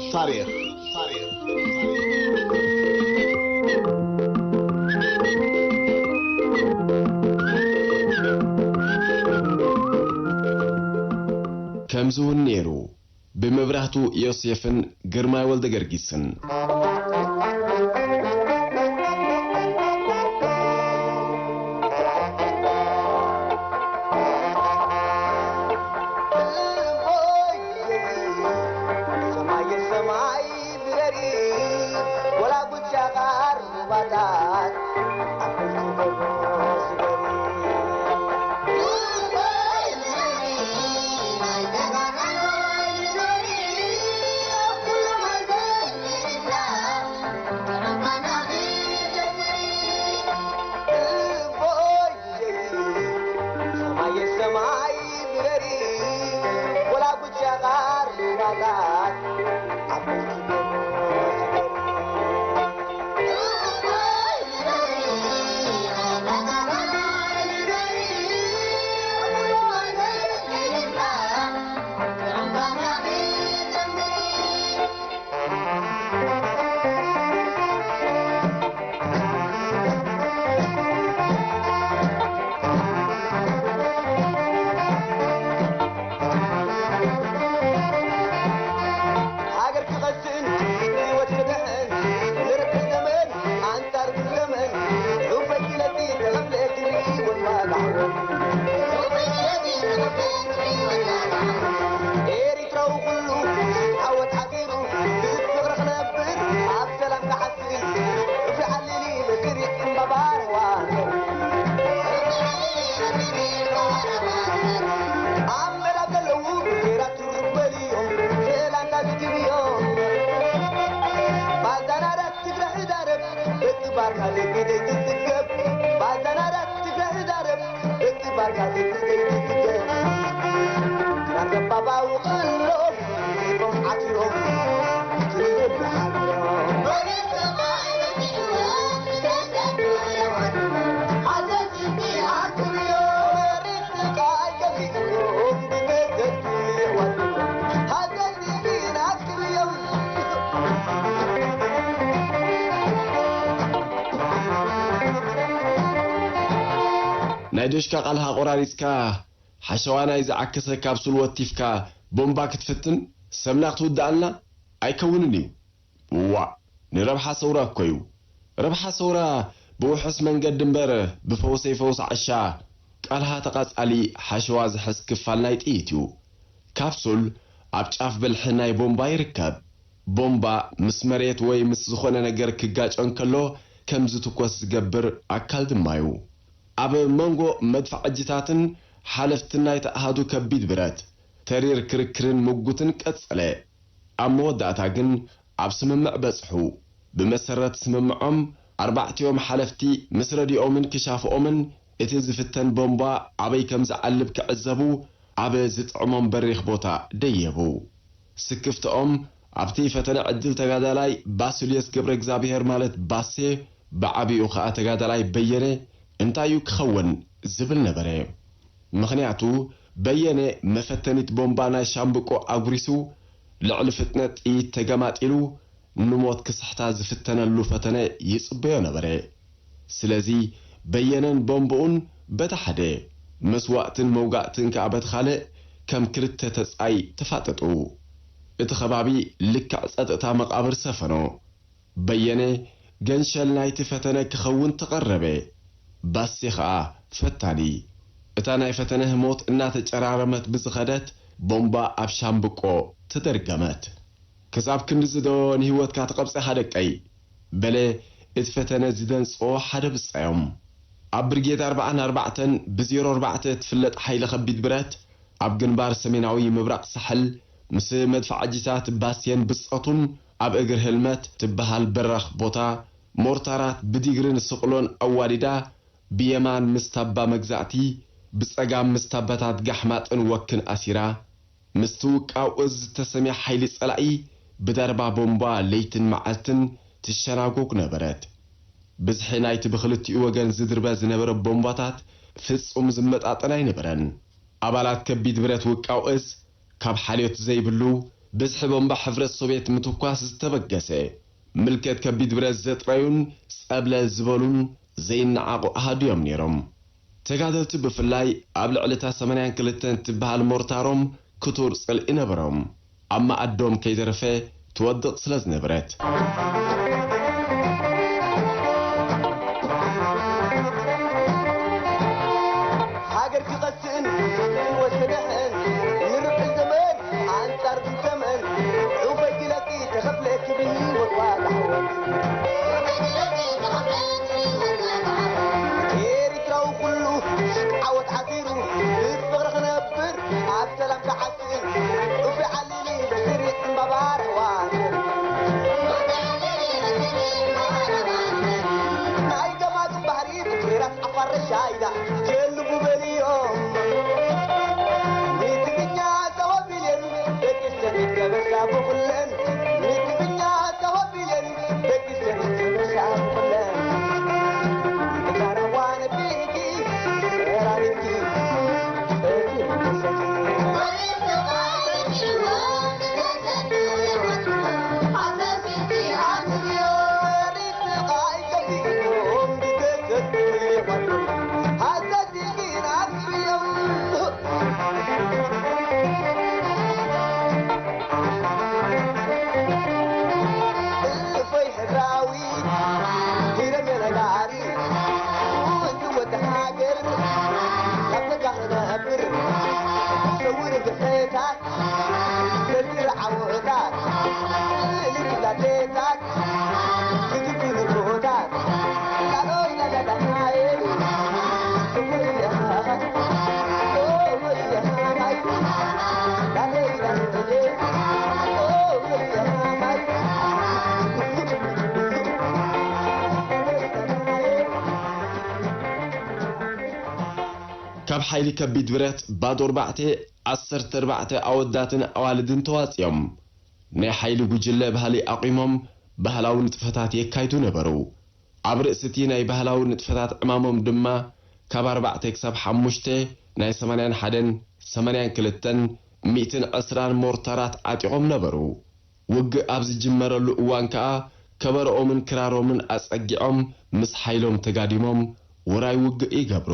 ታሪኽ። ከምዚ እውን ነይሩ። ብመብራህቱ ዮሴፍን ግርማይ ወልደገርጊስን። ሰማይ ሰማይ ብረሪ፣ ወላ ጉቻ ቃር ሩባታት ኣብ ክንዲ ደሞ ስገሪ። ሰማየ ሰማይ ብረሪ፣ ወላ ጉቻ ቃር ሩባታት ኣብ ሃገር ክቐስን ህይወት ክድሕን ንርክብ ዘመን ኣንጻር ዘመን ሑፈይ ኢለቲ ተቐብለ ክርኢ ወላ ዳዕወን ኤሪትራዊ ኩሉ ዓወት ሓቢሩ ብፍቕሪ ክነብር ኣብ ሰላም ክሓስብ ሑፈይ ሓልሊ ምድሪ ዕምባባ ሩባ ኣብ ምዕራብ ዘለዉ ብሄራት ርበልዮም ሰላምታ ግድብዮም ባዛናራት ትግራይ ዛረብ እጥባርካ ዘይትስገብ ባዛናራት ትግራይ ዛረብ እጥባርካ ዘይትስገብ ክራር ዘባባው ከሎ ሪቦም ዓቲሮም ትልል ሓቢሮም ናይ ዶሽካ ቃልካ ቆራሪጽካ ሓሸዋ ናይ ዝዓከሰ ካፕሱል ወቲፍካ ቦምባ ክትፍትን ሰምና ክትውድኣልና ኣይከውንን እዩ። ዋእ ንረብሓ ሰውራ እኮ እዩ። ረብሓ ሰውራ ብውሑስ መንገዲ እምበር ብፈውሰይ ፈውስ ዓሻ ቃልሃ ተቓጻሊ ሓሸዋ ዝሕዝ ክፋል ናይ ጥይት እዩ። ካፕሱል ኣብ ጫፍ ብልሒ ናይ ቦምባ ይርከብ። ቦምባ ምስ መሬት ወይ ምስ ዝኾነ ነገር ክጋጮ እንከሎ ከም ዝትኮስ ዝገብር ኣካል ድማ እዩ። ኣብ መንጎ መድፍዓጅታትን ሓለፍትን ናይቲ ኣሃዱ ከቢድ ብረት ተሪር ክርክርን ምጉትን ቀጸለ። ኣብ መወዳእታ ግን ኣብ ስምምዕ በጽሑ። ብመሰረት ስምምዖም ኣርባዕቲኦም ሓለፍቲ ምስ ረድኦምን ክሻፍኦምን እቲ ዝፍተን ቦምባ ኣበይ ከም ዝዓልብ ክዕዘቡ ኣብ ዝጥዕሞም በሪኽ ቦታ ደየቡ። ስክፍትኦም ኣብቲ ፈተነ ዕድል ተጋዳላይ ባስልዮስ ገብረ እግዚኣብሔር ማለት ባሴ ብዓቢኡ ኸኣ ተጋዳላይ በየነ እንታይ እዩ ክኸውን ዝብል ነበረ። ምኽንያቱ በየነ መፈተኒት ቦምባ ናይ ሻምብቆ ኣጉሪሱ ልዕሊ ፍጥነት ጥይት ተገማጢሉ ንሞት ክስሕታ ዝፍተነሉ ፈተነ ይጽበዮ ነበረ። ስለዚ በየነን ቦምብኡን በቲ ሓደ መስዋእትን መውጋእትን ከኣ በቲ ካልእ ከም ክልተ ተጻይ ተፋጠጡ። እቲ ከባቢ ልክዕ ጸጥታ መቓብር ሰፈኖ። በየነ ገንሸል ናይቲ ፈተነ ክኸውን ተቐረበ። ባሴ ኸኣ ፈታኒ። እታ ናይ ፈተነ ህሞት እናተጨራረመት ብዝኸደት ቦምባ ኣብ ሻምብቆ ተደርገመት። ክሳብ ክንድዚ ዶ ንህይወትካ ትቐብጸኻ ደቀይ? በለ እቲ ፈተነ ዝደንጽኦ ሓደ ብጻዮም። ኣብ ብርጌድ ኣርብዓን ኣርባዕተን ብዜሮ ኣርባዕተ እትፍለጥ ሓይሊ ከቢድ ብረት ኣብ ግንባር ሰሜናዊ ምብራቕ ሳሕል ምስ መድፍዓጂታት ባስየን ብጸቱን ኣብ እግር ህልመት ትበሃል በራኽ ቦታ ሞርታራት ብዲግርን ስቕሎን ኣዋዲዳ ብየማን ምስ ታባ መግዛእቲ ብጸጋም ምስ ታባታት ጋሕማጥን ወክን ኣሲራ ምስቲ ውቃው እዝ ዝተሰምየ ሓይሊ ጸላኢ ብዳርባ ቦምባ ለይትን መዓልትን ትሸናጎግ ነበረት። ብዝሒ ናይቲ ብኽልቲኡ ወገን ዝድርበ ዝነበረ ቦምባታት ፍጹም ዝመጣጠን ኣይነበረን። ኣባላት ከቢድ ብረት ውቃው እዝ ካብ ሓልዮት ዘይብሉ ብዝሒ ቦምባ ሕብረት ሶቭየት ምትኳስ ዝተበገሰ፣ ምልከት ከቢድ ብረት ዘጥረዩን ጸብለል ዝበሉን ዘይነዓቑ ኣሃዱ እዮም ነይሮም። ተጋደልቲ ብፍላይ ኣብ ልዕሊ እታ ሰማንያን ክልተን ትበሃል ሞርታሮም ክቱር ጽልኢ ነበሮም። ኣብ መኣዶም ከይተረፈ ትወድቕ ስለ ዝነበረት። ሃገር ክቐስን ህይወት ክድሕን ንርብዒ ዘመን ኣንጻር ብዘመን ዑፈይ ግለጺ ተኸፍለ ክብል ህይወት ዋጋ ሓወት። ኤርትራዊ ኩሉ ዓወት ሓፊሩ ብፍቕሪ ክነብር ኣብ ሰላም ክዓስል ዑፈይ ዓሊሊ በስሪ ዕምባባ ራህዋ። ናይ ገማግም ባሕሪ ብትሬራት ዓፋር ረሻይዳ ጀልቡ በልዮም። ንትግርኛ ተቐቢለን ደቂ ሰኒት ከበሳ ብኹለን። ንትግርኛ ተቐቢለን ደቂ ሰኒት ከበሳ ብኹለን። ብዛራዋ ነቢልኪ ራሪኪ ጸቲ ተሰኪ። ካብ ሓይሊ ከቢድ ብረት ባዶ ኣርባዕተ፣ ዓሰርተ ኣርባዕተ ኣወዳትን ኣዋልድን ተዋጺኦም። ናይ ሓይሊ ጉጅለ ባህሊ ኣቑሞም ባህላዊ ንጥፈታት የካይዱ ነበሩ። ኣብ ርእሲ እቲ ናይ ባህላዊ ንጥፈታት ዕማሞም ድማ ካብ ኣርባዕተ ክሳብ ሓሙሽተ ናይ ሰማንያን ሓደን፣ ሰማንያን ክልተን፣ ሚእትን ዕስራን ሞርታራት ዓጢቖም ነበሩ። ውግእ ኣብ ዝጅመረሉ እዋን ከኣ ከበሮኦምን ክራሮምን ኣጸጊዖም ምስ ሓይሎም ተጋዲሞም ውራይ ውግእ ይገብሩ።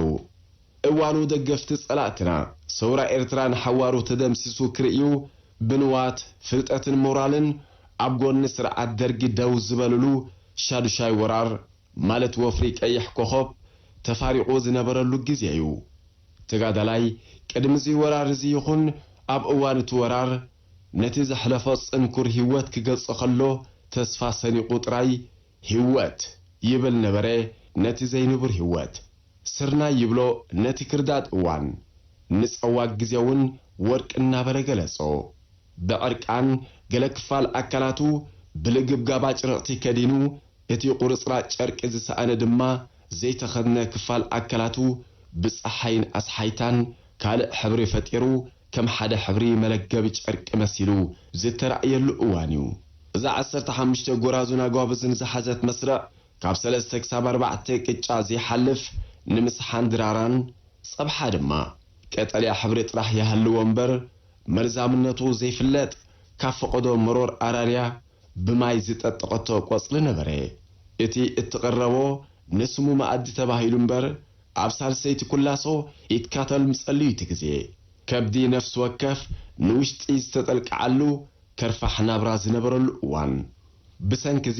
እዋኑ ደገፍቲ ጸላእትና፣ ሰውራ ኤርትራ ንሓዋሩ ተደምሲሱ ክርእዩ፣ ብንዋት፣ ፍልጠትን ሞራልን ኣብ ጎኒ ስርዓት ደርጊ ደው ዝበልሉ ሻዱሻይ ወራር፣ ማለት ወፍሪ ቀይሕ ኮኾብ፣ ተፋሪቑ ዝነበረሉ ግዜ እዩ። ተጋዳላይ፣ ቅድሚ እዚ ወራር እዚ ይኹን ኣብ እዋን እቲ ወራር፣ ነቲ ዘሕለፎ ጽንኩር ህይወት ክገልጾ ከሎ፣ ተስፋ ሰኒቑ ጥራይ፣ ህይወት ይብል ነበረ፣ ነቲ ዘይንቡር ህይወት። ስርናይ ይብሎ ነቲ ክርዳድ እዋን፣ ንጸዋግ ግዜ እውን ወርቂ እናበለ ገለጾ። ብዕርቃን ገለ ክፋል ኣካላቱ ብልግብጋብ ኣጭርቕቲ ከዲኑ፣ እቲ ቁርጽራጭ ጨርቂ ዝሰኣነ ድማ ዘይተኸድነ ክፋል ኣካላቱ ብጸሓይን ኣስሓይታን ካልእ ሕብሪ ፈጢሩ፣ ከም ሓደ ሕብሪ መለገቢ ጨርቂ መሲሉ ዝተራእየሉ እዋን እዩ። እዛ ዓሰርተ ሓሙሽተ ጎራዙን ኣጓብዝን ዝሓዘት መስርዕ፣ ካብ ሰለስተ ክሳብ ኣርባዕተ ቅጫ ዘይሓልፍ ንምስሓን ድራራን፣ ጸብሓ ድማ ቀጠልያ ሕብሪ ጥራሕ ይሃልዎ እምበር፣ መርዛምነቱ ዘይፍለጥ፣ ካብ ፈቐዶ መሮር ኣራርያ ብማይ ዝጠጠቐቶ ቆጽሊ ነበረ። እቲ እትቕረቦ ንስሙ መኣዲ ተባሂሉ እምበር፣ ኣብ ሳልሰይቲ ኩላሶ ኢትካተል ምጸልዩ እቲ ግዜ። ከብዲ ነፍሲ ወከፍ ንውሽጢ ዝተጠልቅዓሉ ከርፋሕ ናብራ ዝነበረሉ እዋን። ብሰንኪ እዚ፣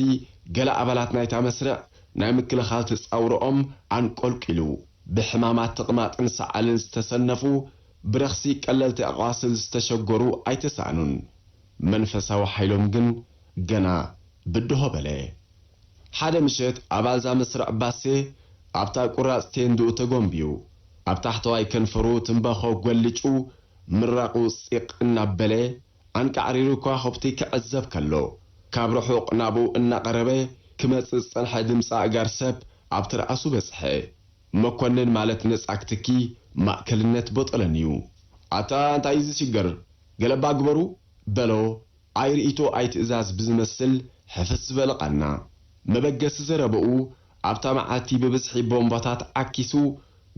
ገለ ኣባላት ናይታ መስርዕ ናይ ምክልኻል ተጻውሮኦም ኣንቆልቂሉ፣ ብሕማማት ተቕማጥን ሰዓልን ዝተሰነፉ፣ ብረኽሲ ቀለልቲ ኣቓስል ዝተሸገሩ ኣይተሳእኑን። መንፈሳዊ ሓይሎም ግን ገና ብድሆ በለ። ሓደ ምሸት ኣባል እዛ መስርዕ ባሴ ኣብታ ቁራጽ ቴንድኡ ተጎንብዩ፣ ኣብ ታሕተዋይ ከንፈሩ ትንባኾ ጐሊጩ፣ ምራቑ ጺቕ እናበለ፣ ኣንቃዕሪሩ ከዋኽብቲ ክዕዘብ ከሎ፣ ካብ ርሑቕ ናብኡ እናቐረበ ክመጽእ ዝጸንሐ ድምጺ ኣእጋር ሰብ ኣብ ትርኣሱ በጽሐ። መኮንን ማለት ነጻ ክትኪ ማእከልነት ቦጠለንዩ። ኣታ እንታይ እዩ እዚ ሽግር? ገለባ ግበሩ፣ በሎ፣ ኣይ ርእይቶ ኣይ ትእዛዝ ብዝመስል ሕፍስ ዝበለ ቃና። መበገሲ ዘረባኡ ኣብታ መዓልቲ ብብዝሒ ቦምባታት ዓኪሱ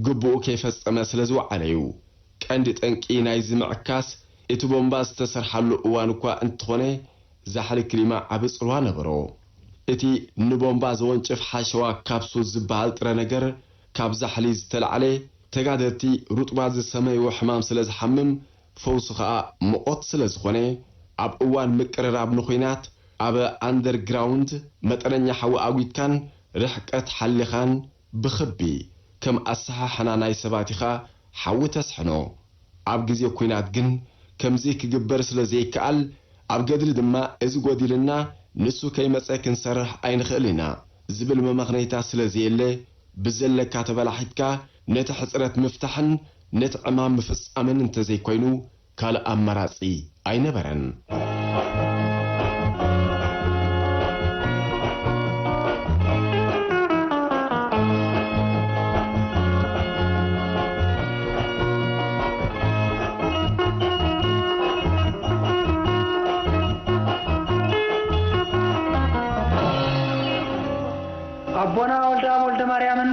ግቡኡ ከይፈጸመ ስለ ዝወዓለ'ዩ። ቀንዲ ጠንቂ ናይዚ ምዕካስ እቲ ቦምባ ዝተሰርሓሉ እዋን እኳ እንተኾነ፣ ዛሕሊ ክሊማ ዓቢ ጽልዋ ነበሮ። እቲ ንቦምባ ዘወንጭፍ ሓሸዋ ካፕሱል ዝበሃል ጥረ ነገር ካብ ዛሕሊ ዝተላዕለ፣ ተጋደልቲ ሩጥባ ዝሰመይዎ ሕማም ስለ ዝሓምም፣ ፈውሱ ኸኣ ምቖት ስለ ዝኾነ፣ ኣብ እዋን ምቅርራብ ንኹናት ኣብ ኣንደርግራውንድ መጠነኛ ሓዊ ኣጒድካን ርሕቀት ሓሊኻን ብኽቢ ከም ኣሰሓሕና ናይ ሰባት ኢኻ ሓዊ ተስሕኖ። ኣብ ግዜ ኲናት ግን ከምዚ ክግበር ስለ ዘይከኣል፣ ኣብ ገድሊ ድማ እዚ ጎዲልና ንሱ ከይመጸ ክንሰርሕ ኣይንኽእል ኢና ዝብል መመኽነይታ ስለ ዘየለ፣ ብዘለካ ተበላሒትካ ነቲ ሕጽረት ምፍታሕን ነቲ ዕማም ምፍጻምን እንተዘይኮይኑ ካልእ ኣማራጺ ኣይነበረን። ኣቦና ወልደኣብ ወልደማርያምን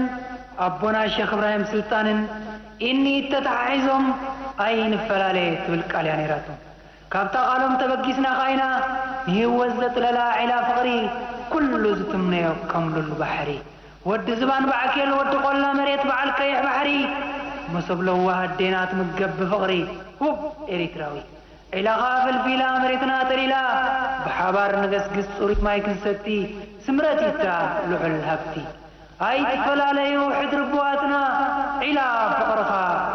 ኣቦና ሸኽ እብራሂም ስልጣንን ኢኒ ተተሓሒዞም ኣይንፈላለ ትብል ቃል እያ ነይራቶም። ካብታ ቃሎም ተበጊስና ከኣ ኢና ንህይወት ዘጽለላ ዒላ ፍቕሪ ኩሉ ዝትምነዮ ከም ሉል ባሕሪ። ወዲ ዝባን ባዕኬል ወዲ ቆላ መሬት በዓል ቀይሕ ባሕሪ መሶብ ለዋህ ኣዴና ትምገብ ብፍቕሪ። ውብ ኤሪትራዊ ዒላኻ ፈልፊላ መሬትና ጠሊላ ብሓባር ንገስግስ ጽሩይ ማይ ክንሰቲ ስምረት ይታ ልዑል ሃብቲ። ኣይትፈላለዩ ሕድሪ ኣቦዋትና ዒላ ፍቕርኻ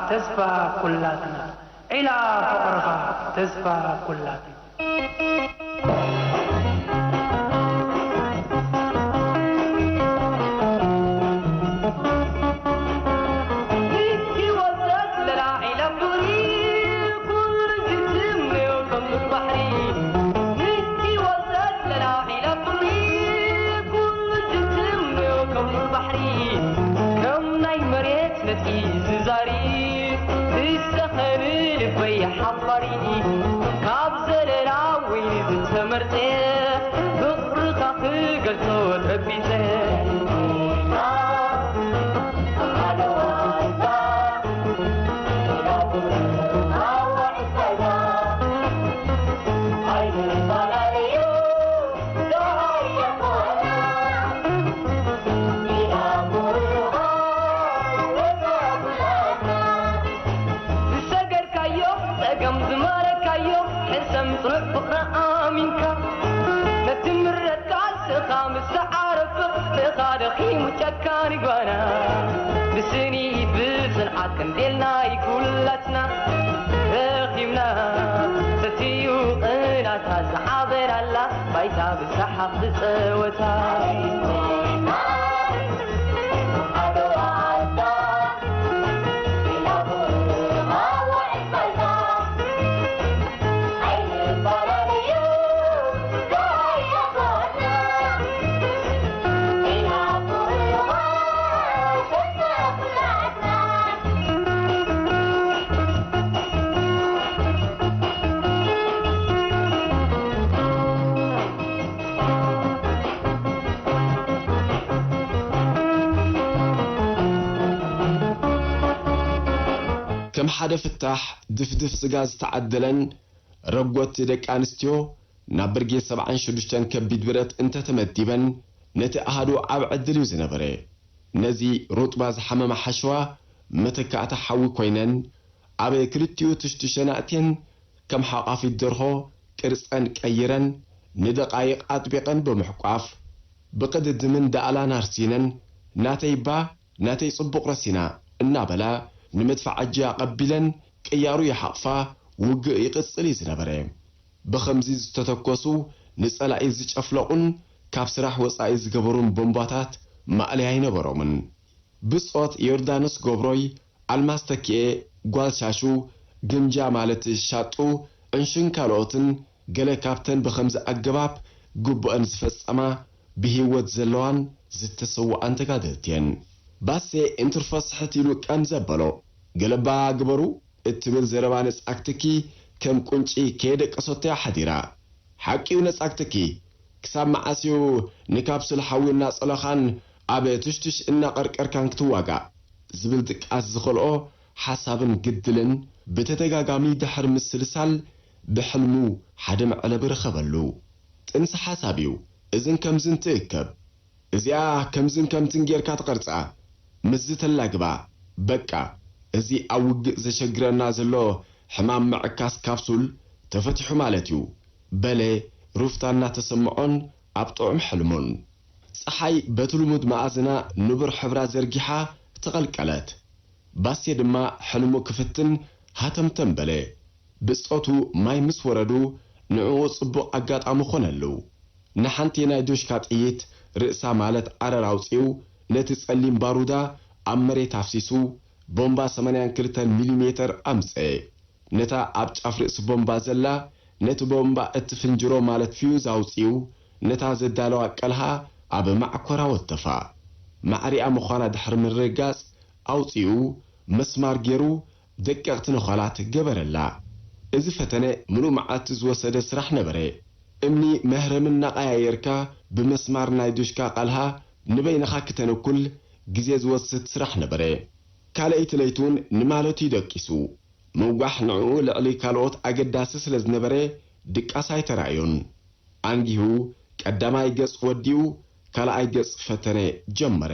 ተስፋ ኩላትና። ዒላ ፍቕርኻ ተስፋ ኩላትና። ዝሰገርካዮ ጸገም ዝማረካዮ ሕሰም ጽኑዕ ፍቕሪ ኣሚንካ ነቲ ምረት ቃልስኻ ምስ ተዓረፍ ፍቕርኻ ደኺሙ ጨካን ጓና ብስኒት ብጽንዓት ክንዴልና ይኩላትና ደኺምና ሰትዩ ቅናታ ዝዓበናላ ባይታ ብሰሓቕ ዝጸወታ ከም ሓደ ፍታሕ ድፍድፍ ስጋ ዝተዓደለን ረጎት ደቂ ኣንስትዮ ናብ ብርጌድ ሰብዓን ሽዱሽተን ከቢድ ብረት እንተተመዲበን ነቲ ኣሃዱ ዓብ ዕድል እዩ ዝነበረ። ነዚ ሩጥባ ዝሓመመ ሓሸዋ መተካእታ ሓዊ ኮይነን ኣብ ክልቲኡ ትሽትሸን ኣእትየን ከም ሓቋፊት ደርሆ ቅርጸን ቀይረን ንደቓይቕ ኣጥቢቐን ብምሕቋፍ ብቕድድምን ዳእላን ኣርሲነን ናተይ እባ ናተይ ጽቡቕ ረሲና እናበላ ንምድፋዕ እጂ ኣቐቢለን ቅያሩ ይሓቕፋ ውግእ ይቕጽል እዩ ዝነበረ። ብኸምዚ ዝተተኮሱ ንጸላኢ ዝጨፍለቑን ካብ ስራሕ ወጻኢ ዝገበሩን ቦምባታት ማእለያ ኣይነበሮምን። ብጾት ዮርዳኖስ ገብሮይ፣ ኣልማዝ ተኪኤ፣ ጓል ሻሹ፣ ግምጃ ማለት ሻጡ፣ ዕንሽን ካልኦትን ገለ ካብተን ብኸምዚ ኣገባብ ግቡአን ዝፈጸማ ብህይወት ዘለዋን ዝተሰውኣን ተጋደልቲ እየን። ባሴ እንትርፎ ስሕት ኢሉ ቀም ዘበሎ፣ ገለባ ግበሩ እትብል ዘረባ ነጻግትኪ ከም ቁንጪ ከየደቀሰቶ እያ ሓዲራ። ሓቂ'ዩ ነጻግትኪ፣ ክሳብ መዓስ እዩ ንካፕሱል ሓዊ እናጸለኻን ኣብ ትሽትሽ እናቐርቀርካን ክትዋጋእ? ዝብል ድቃስ ዝኸልኦ ሓሳብን ግድልን ብተደጋጋሚ ድሕሪ ምስልሳል፣ ብሕልሙ ሓደ መዕለቢ ረኸበሉ። ጥንሲ ሓሳብ እዩ፣ እዝን ከምዝን ትእከብ፣ እዚኣ ከምዝን ከምትን ጌርካ ትቐርጻ፣ ምስዚ ተላግባ። በቃ፣ እዚ ኣብ ውግእ ዘሸግረና ዘሎ ሕማም ምዕካስ ካፕሱል ተፈቲሑ ማለት እዩ፣ በለ ሩፍታ እናተሰምዖን ኣብ ጥዑም ሕልሙን። ጸሓይ በቲ ልሙድ መኣዝና ንቡር ሕብራ ዘርጊሓ ተቐልቀለት። ባሴ ድማ ሕልሙ ክፍትን ሃተምተም በለ። ብጾቱ ማይ ምስ ወረዱ ንዕኡ ጽቡቕ ኣጋጣሚ ኾነሉ። ንሓንቲ ናይ ዶሽካ ጥይት ርእሳ ማለት ዓረር ኣውጺኡ ነቲ ጸሊም ባሩዳ ኣብ መሬት ኣፍሲሱ ቦምባ ሰማንያን ክልተን ሚሊሜተር ኣምጸኤ። ነታ ኣብ ጫፍ ርእሲ ቦምባ ዘላ፣ ነቲ ቦምባ እትፍንጅሮ ማለት ፊዩዝ ኣውጺኡ፣ ነታ ዘዳለዋ ቀልሃ ኣብ ማዕኮራ ወተፋ። ማዕሪኣ ምዃና ድሕሪ ምርግጋጽ ኣውጺኡ መስማር ገይሩ ደቀቕቲ ነዃላት ገበረላ። እዚ ፈተነ ምሉእ መዓልቲ ዝወሰደ ስራሕ ነበረ። እምኒ መህረሚ እናቐያየርካ ብመስማር ናይ ዱሽካ ቀልሃ ንበይንኻ ክተንኩል ግዜ ዝወስድ ስራሕ ነበረ። ካልኣይቲ ለይቱ እውን ንማለቱ እዩ ደቂሱ። ምውጋሕ ንዕኡ ልዕሊ ካልኦት ኣገዳሲ ስለ ዝነበረ ድቃስ ኣይተራእዮን። ኣንጊሁ ቀዳማይ ገጽ ወዲኡ ካልኣይ ገጽ ፈተነ ጀመረ።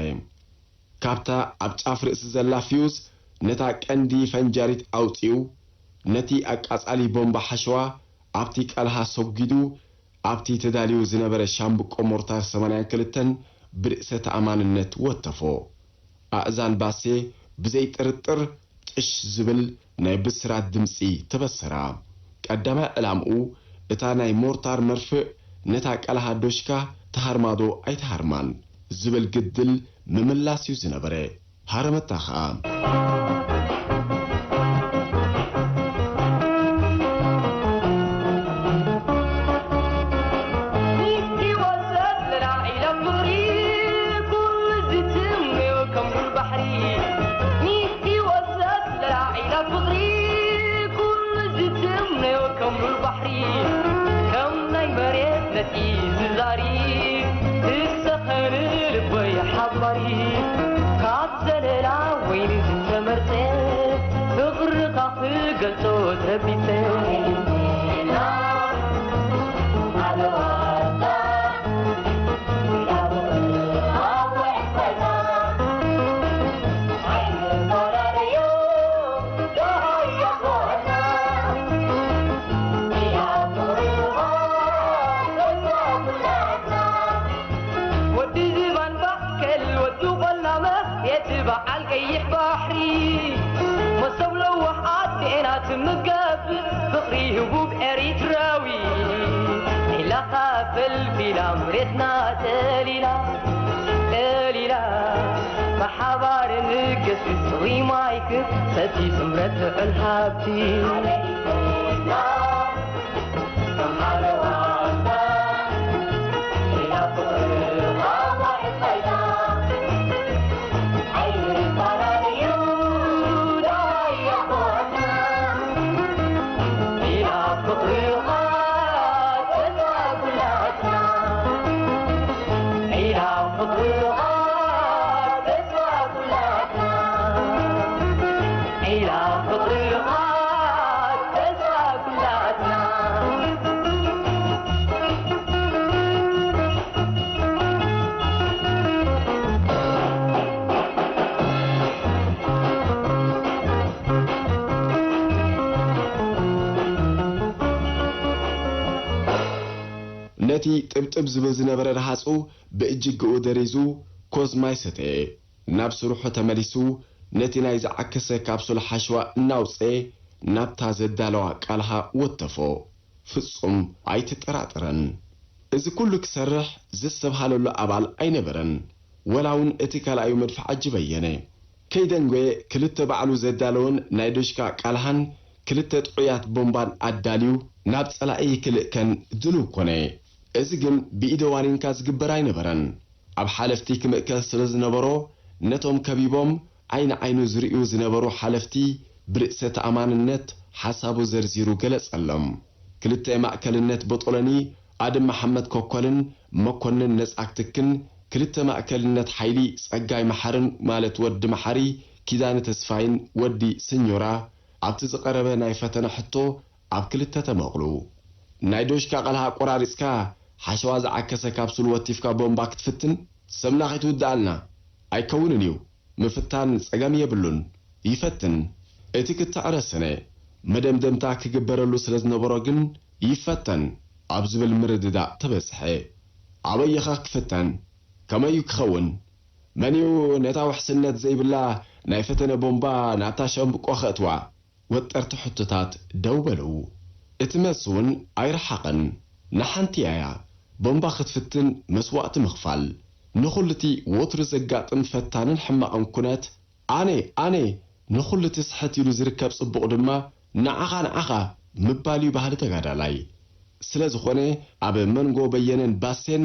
ካብታ ኣብ ጫፍ ርእሲ ዘላ ፊዩዝ ነታ ቀንዲ ፈንጃሪት ኣውጺኡ፣ ነቲ ኣቃጻሊ ቦምባ ሓሸዋ ኣብቲ ቀልሃ ሰጒዱ፣ ኣብቲ ተዳልዩ ዝነበረ ሻምብቆ ሞርታር ሰማንያን ክልተን ብርእሰ ተኣማንነት ወተፎ። ኣእዛን ባሴ ብዘይ ጥርጥር ጥሽ ዝብል ናይ ብስራት ድምጺ ተበሰራ። ቀዳማይ ዕላምኡ እታ ናይ ሞርታር መርፍእ ነታ ቀልሃ ዶሽካ ትሃርማ ዶ ኣይትሃርማን ዝብል ግድል ምምላስ እዩ ዝነበረ። ሃረመታ ኸኣ። ነቲ ጥብጥብ ዝብል ዝነበረ ረሃጹ ብእጅግኡ ደሪዙ ኮዝ ማይ ሰተየ። ናብ ስርሑ ተመሊሱ ነቲ ናይ ዝዓከሰ ካፕሱል ሓሸዋ እናውጽኤ ናብታ ዘዳለዋ ቃልሃ ወተፎ። ፍጹም ኣይትጠራጠረን። እዚ ኩሉ ክሰርሕ ዘስተብሃለሉ ኣባል ኣይነበረን። ወላ እውን እቲ ካልኣዩ መድፍዓጂ በየነ ከይደንጎየ ክልተ ባዕሉ ዘዳለወን ናይ ዶሽካ ቃልሃን ክልተ ጥዑያት ቦምባን ኣዳልዩ ናብ ጸላኢ ክልእከን ድሉው ኮነ። እዚ ግን ብኢደ ዋኒንካ ዝግበር ኣይነበረን። ኣብ ሓለፍቲ ክምእከል ስለ ዝነበሮ፣ ነቶም ከቢቦም ዓይኒ ዓይኑ ዝርእዩ ዝነበሩ ሓለፍቲ ብርእሰ ተኣማንነት ሓሳቡ ዘርዚሩ ገለጸሎም። ክልተ ማእከልነት ቦጦሎኒ ኣድም መሓመድ ኮኮልን መኮንን ነጻ ክትክን፣ ክልተ ማእከልነት ሓይሊ ጸጋይ መሓርን ማለት ወዲ መሓሪ ኪዳነ ተስፋይን ወዲ ስኞራ ኣብቲ ዝቐረበ ናይ ፈተነ ሕቶ ኣብ ክልተ ተመቕሉ። ናይ ዶሽካ ቃልሃ ኣቆራሪጽካ ሓሸዋ ዝዓከሰ ካፕሱል ወቲፍካ ቦምባ ክትፍትን ሰምና ከይትውድኣልና። ኣይከውንን እዩ። ምፍታን ጸገም የብሉን። ይፈትን። እቲ ክትዕረ ስነ መደምደምታ ክግበረሉ ስለ ዝነበሮ ግን ይፈተን ኣብ ዝብል ምርድዳእ ተበጽሐ። ኣበይ ኢኻ ክፍተን? ከመይ እዩ ክኸውን? መን እዩ ነታ ውሕስነት ዘይብላ ናይ ፈተነ ቦምባ ናብታ ሻምብቆ ከእትዋ? ወጠርቲ ሕቶታት ደው በሉ። እቲ መልሲ እውን ኣይረሓቐን። ንሓንቲ እያ። ቦምባ ክትፍትን መስዋእቲ ምኽፋል። ንኹሉ እቲ ወትሩ ዘጋጥም ፈታንን ሕማቕን ኩነት ኣነ፣ ኣነ፣ ንኹሉ እቲ ስሕት ኢሉ ዝርከብ ጽቡቕ ድማ ንዓኻ፣ ንዓኻ ምባል እዩ ባህሊ ተጋዳላይ። ስለ ዝኾነ ኣብ መንጎ በየነን ባሴን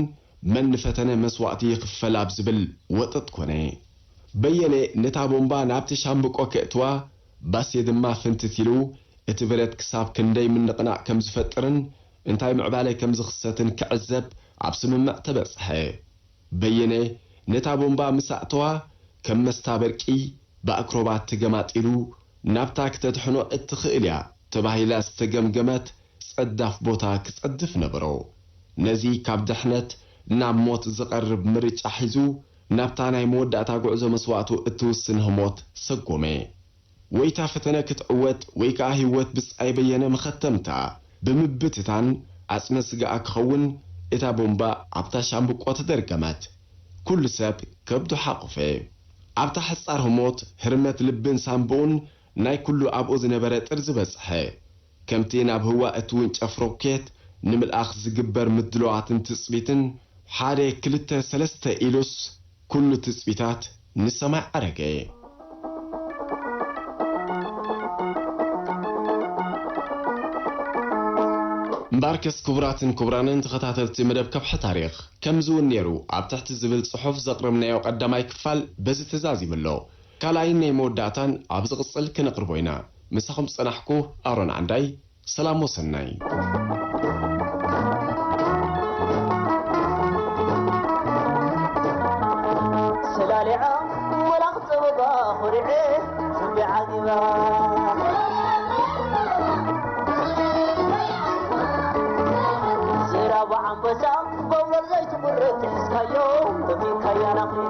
መን ንፈተነ መስዋእቲ ይኽፈል ኣብ ዝብል ወጠጥ ኮነ። በየነ ነታ ቦምባ ናብቲ ሻምብቆ ከእትዋ፣ ባሴ ድማ ፍንትት ኢሉ እቲ ብረት ክሳብ ክንደይ ምንቕናቕ ከም ዝፈጥርን እንታይ ምዕባለ ከም ዝኽሰትን ክዕዘብ ኣብ ስምምዕ ተበጽሐ። በየነ ነታ ቦምባ ምስ ኣእተዋ፣ ከም መስታ በርቂ ብኣክሮባት ተገማጢሉ ናብታ ክተድሕኖ እትኽእል እያ ተባሂላ ዝተገምገመት ጸዳፍ ቦታ ክጸድፍ ነበሮ። ነዚ ካብ ድሕነት ናብ ሞት ዝቐርብ ምርጫ ሒዙ ናብታ ናይ መወዳእታ ጉዕዞ መስዋእቱ እትውስን ህሞት ሰጎመ። ወይ እታ ፈተነ ክትዕወት ወይ ከኣ ህይወት ብጻይ በየነ መኸተምታ ብምብትታን ዓጽመ ስጋኣ ክኸውን እታ ቦምባ ኣብታ ሻምብቆ ተደርገመት። ኩሉ ሰብ ከብዱ ሓቑፈ። ኣብታ ሕጻር ህሞት ህርመት ልብን ሳንብኡን ናይ ኩሉ ኣብኡ ዝነበረ ጥርዚ በጽሐ። ከምቲ ናብ ህዋ እትውንጨፍ ሮኬት ንምልኣኽ ዝግበር ምድላዋትን ትጽቢትን ሓደ ክልተ ሰለስተ ኢሉስ ኩሉ ትጽቢታት ንሰማይ ዓረገ። እምበኣርከስ ክቡራትን ክቡራንን ተኸታተልቲ መደብ ከብሒ ታሪኽ፣ ከምዚ እውን ነይሩ ኣብ ትሕቲ ዝብል ጽሑፍ ዘቕረብናዮ ቀዳማይ ክፋል በዚ ተዛዚሙ ኣሎ። ካልኣይን ናይ መወዳእታን ኣብ ዝቕጽል ክነቕርቦ ኢና። ምሳኹም ዝጸናሕኩ ኣሮን ዓንዳይ፣ ሰላም ወሰናይ። ሰላሊዓ መላኽ ጸበባ ኾሪዐ ልቢ ዓጊባ። ዝራቡ ዓንበሳ ጎብለል ዘይትቑረጽ ሒዝካዮ ደፊንካያ ናኽሊ።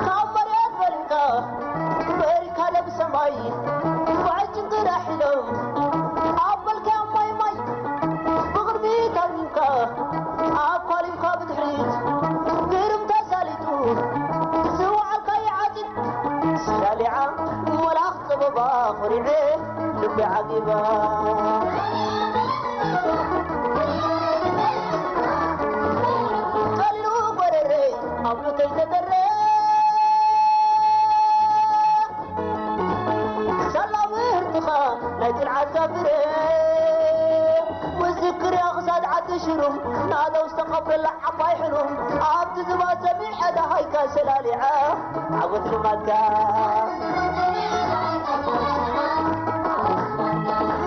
ካብ መሬት በሊዕካ በሪካ ደብ ሰማይ ባዕጭ እንግዳ ሒዞም ኣብ በልካ ማይ ማይ ብቕድሚት ኣልሚምካ ኣኳሊምካ ብድሕሪት ግርም ተሳሊጡ ዝወዓልካዮ ዓፂድ ሰላሊዓ መላኽ ጸበባ ኾሪዐ ልቢ ዓጊባ። ቀሊሉ ጎረረይ ኣብ ሞተይ ተደረ ሳላ ምህርትኻ ናይ ጽንዓትካ ፍረ። ምስክር እያ ክሳድ ዓዲ ሽሩም ናደው ዝተቐብረላ ዓባይ ሕሉም ኣብቲ ዝባ ሰሚዐ ደሃይካ ሰላሊዐ ዓወት ልማድካ።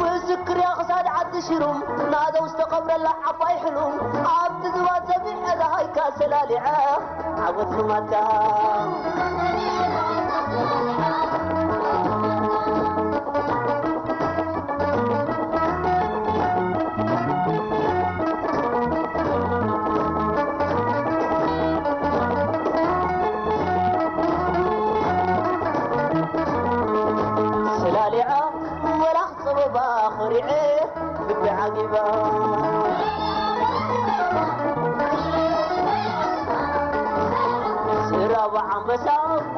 ምስክር እያ ክሳድ ዓዲ ሽሩም ናደው ዝተቐብረላ ዓባይ ሕሉም ኣብቲ ዝባ ሰሚዐ ደሃይካ ሰላሊዐ ዓወት ልማታ። ሰላሊዓ መላኽ ጸበባ ኾሪዐ ልቢ ዓጊባ። ዝራባ ዓንበሳ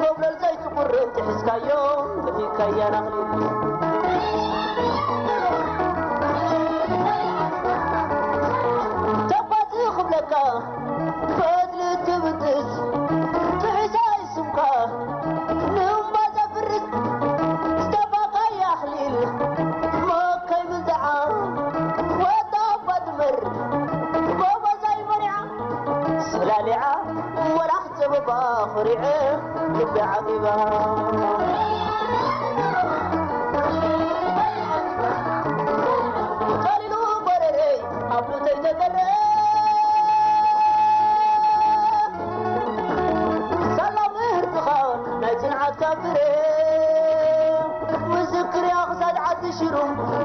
ጎብለል ዘይትቑርብ ትሕዝካዮ፣ መቲካያ ናኽሊ። ተባቲ ክብለካ ፈትሊ ትብጥስ፣ ጥሒሳ ይስምካ። ንእምባ ዘፍርስ ዝተባካይ ኣኽሊል መከይ ምንዝዓ ወዳ ኣባ ድመር ጎበዛይ መሪዓ ሰላሊዓ ወላኽ ጸበባ ኾሪዐ ልቢ ዓጊባ። ቀሊሉ ጎረረይ ኣብ ሉተይ ተገረ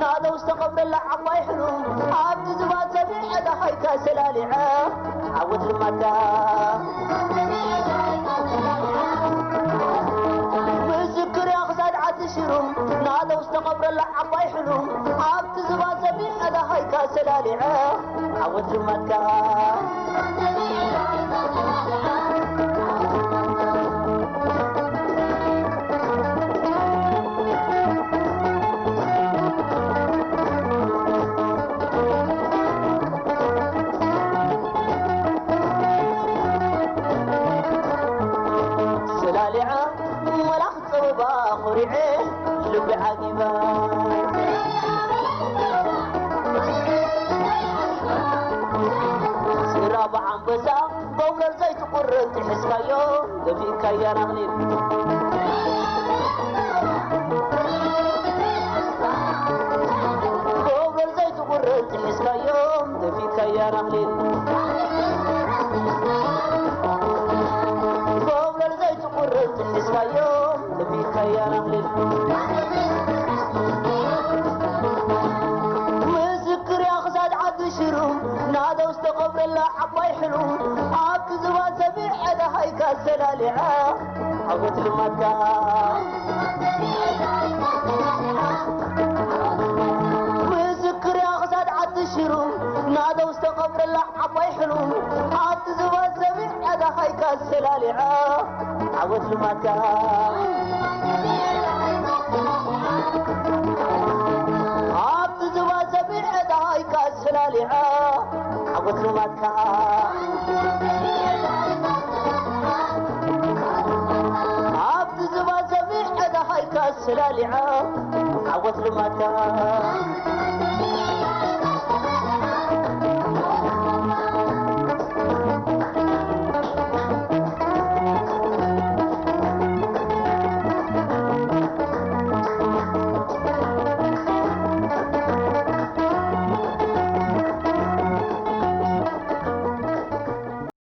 ናደው ዝተቐብረላ ዓባይ ሕሉም ኣብቲ ዝባን ሰሚዐ ደሃይካ ሰላሊዐ ዓወት ልማድካ ምስክር እያ ክሳድ ዓዲ ሽሩም ናደው ዝተቐብረላ ዓባይ ሕሉም ኣብቲ ዝባን ሰሚዐ ደሃይካ ሰላሊዐ ዓወት ልማድካ ሰላሊዓ መላኽ ጸበባ ኾሪዐ ልቢ ዓጊባ ስራ ብዓንበሳ ጎብለል ዘይትቁረጽ ሒዝካዮ ደፊእካያ ናኽሊል ጎብለል ዘይትቁረጽ ሒዝካዮ ደፊእካያ ናኽሊል ጎብለል ዘይትቁረጽ ሒዝካዮ ደፊእካያ ናኽሊል ምስክር እያ ክሳድ ዓዲ ሽሩ ናደው ዝተቐብረላ ዓባይ ሕሉ ኣብቲ ዝባን ሰሚዐ ደሃይካ ሰላሊዐ ዓወት ልማድካ ምስክር እያ ክሳድ ዓዲ ሽሩ ናደው ዝተቐብረላ ዓባይ ሕሉ ኣብቲ ዝባን ሰሚዐ ደሃይካ ሰላሊዐ ዓወት ልማድካ ኣብቲ ዝባን ሰሚዐ ደሃይካ ሰላሊዐ ዓወት ልማድካ ኣብቲ ዝባን ሰሚዐ ደሃይካ ሰላሊዐ ዓወት ልማድካ